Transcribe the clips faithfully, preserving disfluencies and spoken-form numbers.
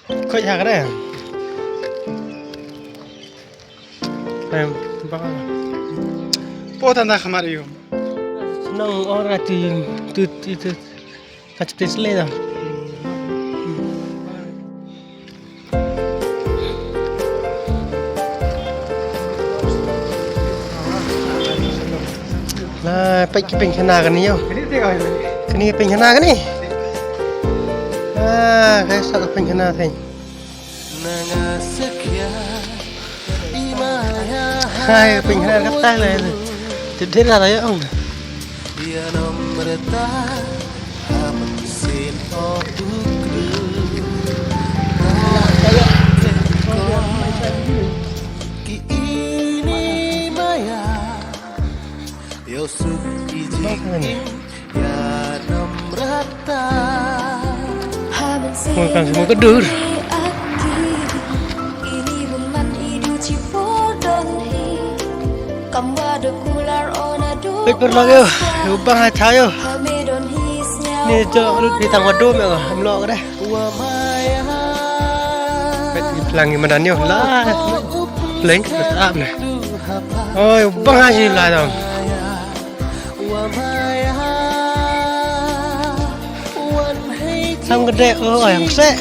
Khoi ha kare. Em, ba. Po tanda khamar yu. Nang ora ti tu ti tu. Ka chip te sle da. La, peit ki pynkhana kane ïa. Kane ki pynkhana kane. Ah, ka sa ka pynkhana theng. Hai, pynkhana ka tai la. Te dei la ïa ong. Oi, kan semua kedur. Hei, perlu yo. Lubang aja yo. Ni jo, ni tang wadu me ko. Em lo ko deh. Peit ki plang ki madan ïa la. Pleng, tetap ne. Oi, bang haji la dong. Thang gede, oh, yang se.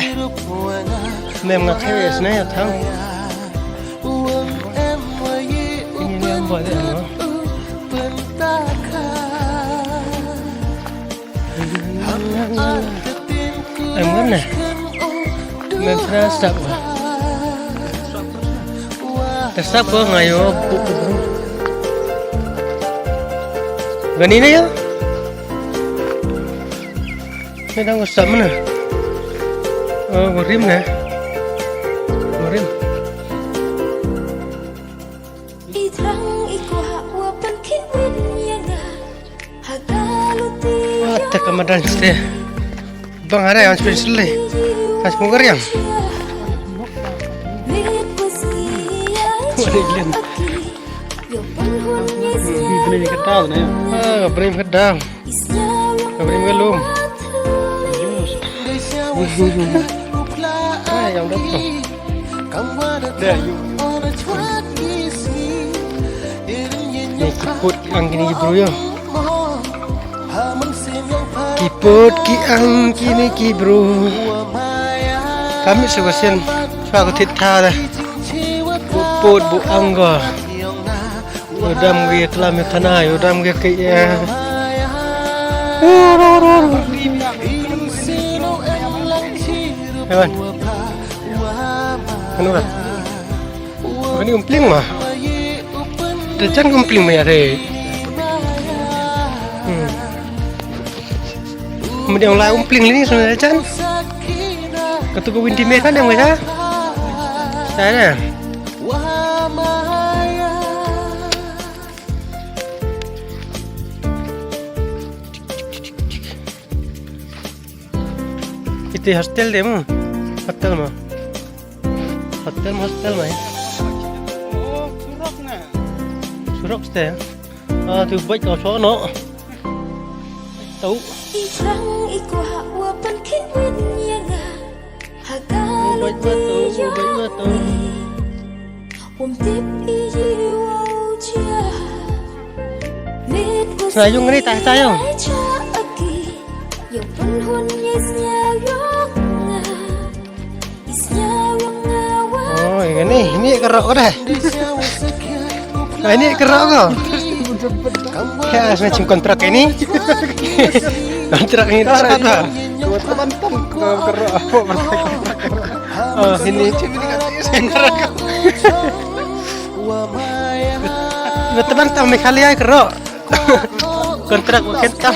Mem ngak hewe sne ya thang. Ini yang boleh, no? Em ngam ne. Mem sna sap ko. Ta sap ko nga ïoh buk buk. Gani ne ïa? Ne dang ko sap mana? Oh, ko rim ne. Ko rim. Wah, te ka madan ste. Bang ada yang special ni. Kas mo kariang. Wah, dia gila. Bring ka dal ni. Ah, bring ka dal. Bring ka lum. Ah, yang dah tu. Dah, you. Ni ki put ang kini ki bru yo. Ki put ki ang kini ki bru. Kami suka sen. Suka ko tit tha da. Bu put bu ang ko. Yo dam ge klam ya khana, yo dam ge ke ya. Hewan. Anu ka? Kani umpling ma. Te jan umpling ma ya re. Hmm. Mending lai umpling ni sana jan. Katu ko winti me kan yang mereka. Sana. Iti hostel de mo. Hotel mo. Hotel mo, hostel mo. Surok ste. Ah, tu baik kau sono. Tau. Sa yung ni ta sa yung. Oh, ini, ini kerok ko dah. Ah, ini kerok ko. Ya, saya cim kontrak ini. Kontrak ini tak ada. Teman-teman, kerok apa? Oh, ini. Teman-teman, Meghalaya kerok. Kontrak bukan tam.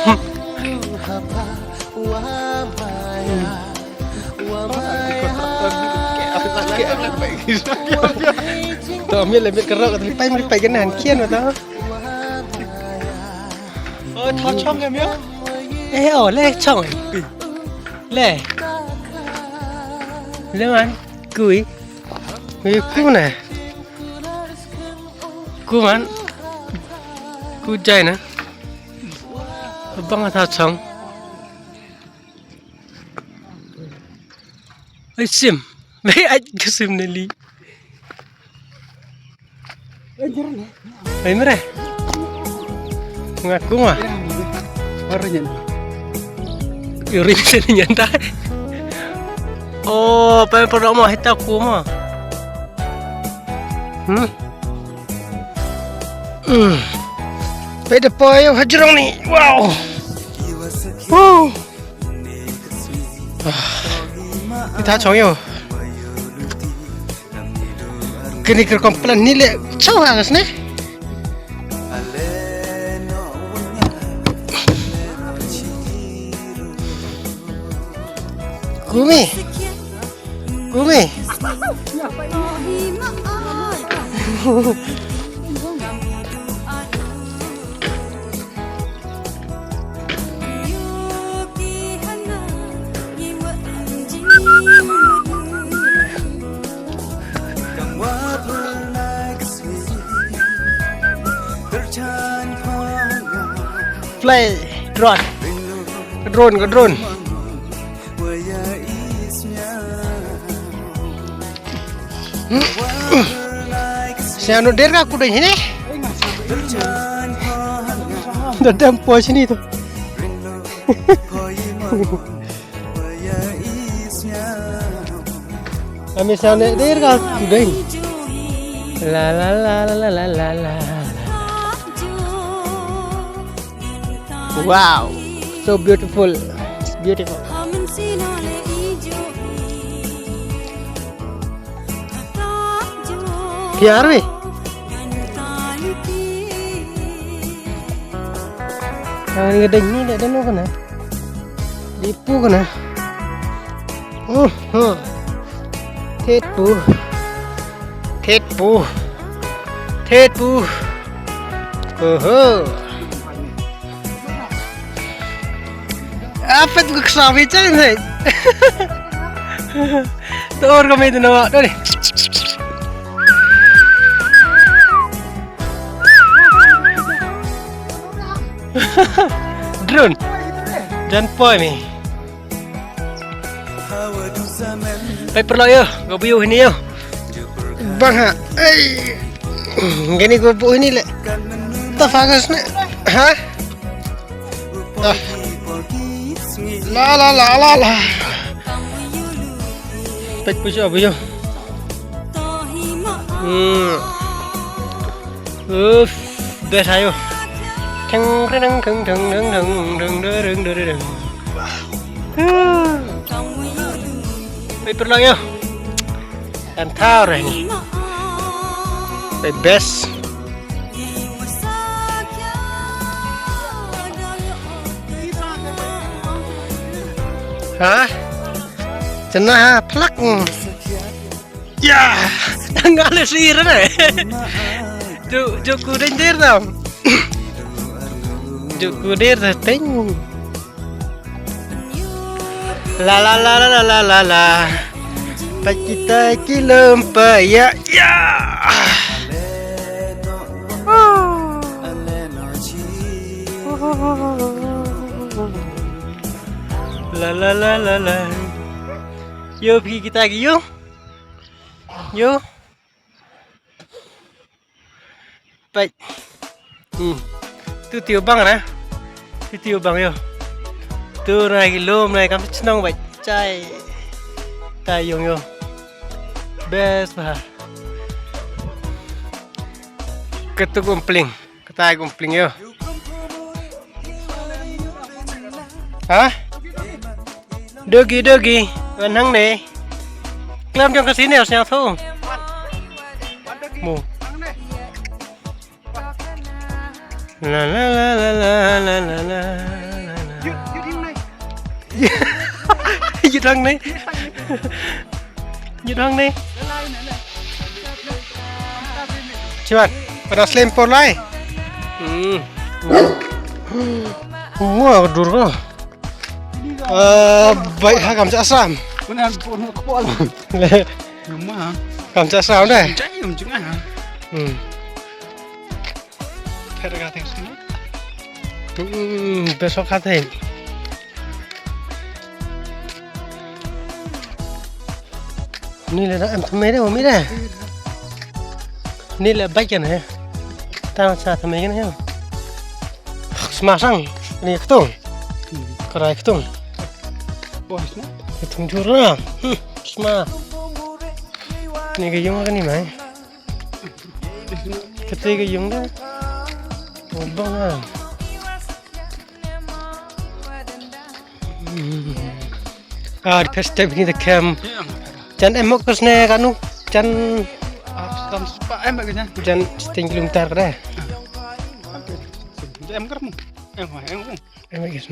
To mi le mit kerok, tapi pai mi pai kenan kian betul. Oh, thachong em ya? Eh, oh, le chong. Le. Le man, kui. Kui ku na. Ku man. Ku jai na. Bang thachong. Ai sim. Bai ai ka sim ne li. Ai mre. Nga kuma. Uri sen nyanta. Oh, pa pa mo hita kuma. Hmm. Hmm. Bai da poi hajrong ni. Wow. Wow. Kita chong yo. Kini kir komplan ni le chong hangas ne. Kumi. Kumi. Fly drone. Drone ka drone. Siano der ka kudeng sini. Dadam po sini tu. Ami siano der ka kudeng. La la la la la la la. Wow, so beautiful. It's beautiful. Piar weh. Ang ni kadang ni dah dah no kena. Dipu kena. Uh, huh. Thet pu. Thet pu. Thet pu. Oho. Apa tu keksa bicara ni? Tor kami tu nawa tu ni. Drone. Jan poi ni. Peit paralok ïa u, ka view hini ïa u. Bang ha. Ei. Kane ka view hini leh. Tafakas ne. Ha? Ah. La la la la la. Peit peit ïa u view. Hmm. Uff, best aïu. Teng, teng, teng. Peit paralok ïa u. Kan thaw re ni. Peit best. Ha? Chena ha, plak. Ya, nga le sir ne. Ju, ju ku deng der tam. Ju ku der teng. La la la la la la la. Pa kita ki lem pa ya ya. La la la la la. Ïa u phi kita ki ïa u. Ïa u. Peit. Hmm. Tu tiu bang na. Tu tiu bang ïa u. Tu na ki lum na kam chnong peit. Chai. Ta ïong ïa u. Best bha. Katu kum pling. Kata kum pling ïa u. Ha? Dogi dogi. Wan hangne. Klam jong ka sini sñiaw thu. Mo. La la la la la la la la. Yut, yut hangne. Yut hangne. Yut hangne. Chiwan, pada slem por lai. Hmm. Wah, dur ka. Eh, bai ha kam cha sam. Kunan pun ko pol. Ngam ma. Kam cha sam deh. Chai ngam chunga. Hmm. Phet ka theng sini. Hmm, besok ka theng. Ni le da em thymmai de, ym mih de. Ni le bike kan he. Tang sa thymmai kan he. Smasang. Ni ktung. Krai ktung. Ktung jur na. Hmm, sma. Ni ka yung kan ni mai. Kata ka yung de. Oh, bang na. Ah, first time ni the cam. Jan em hok kas ne kanu. Jan, jan setengah kilometer kre. Em kar mu. Em, em. Em hok kas ne.